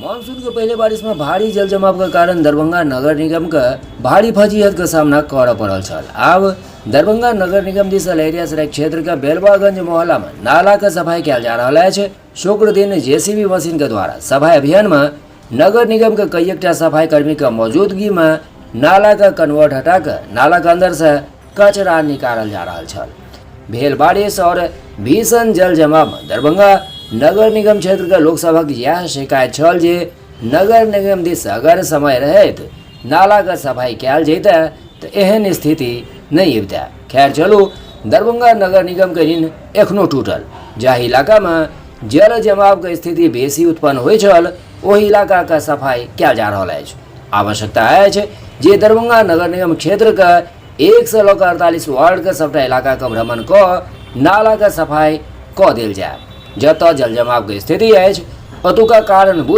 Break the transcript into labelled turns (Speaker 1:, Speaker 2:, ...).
Speaker 1: Monsoon के पहिले बारिश में भारी जल जमाव के कारण दरभंगा नगर निगम के भारी फजीहत के सामना करऽ पड़ल छल। आब दरभंगा नगर निगम दिस लहेरियासराय क्षेत्र के बेलवागंज मोहल्ला में नाला के सफाई कयल जा रहल अछि। शुक्र दिन जेसीबी मशीन के द्वारा सफाई अभियान में नगर निगम के कई एकटा सफाई कर्मी के मौजूदगी में नाला के कन्वर्ट हटा के नाला के अंदर से कचरा निकालल जा रहल छल। भेल बारिश और भीषण जल जमाव में दरभंगा नगर निगम क्षेत्र के लोकसभक यह शिकायत छल जे नगर निगम दिस अगर समय रहैत नाला के सफाई कयल जैते तऽ एहन स्थिति नहि अबिते। खैर चलू, दरभंगा नगर निगम के ऋण एखनो टूटल। जाहि इलाका में जल जमाव के स्थिति बेसी उत्पन्न होइ छल ओहि इलाका के सफाई कयल जा रहल अछि। आवश्यकता अछि जे दरभंगा नगर निगम क्षेत्र के 1 से लऽ कऽ 48 वार्ड के सबटा इलाका के भ्रमण कऽ नाला के सफाई कऽ देल जाय। जतऽ जल जमाव के स्थिति अछि ओतुका कारण बुझि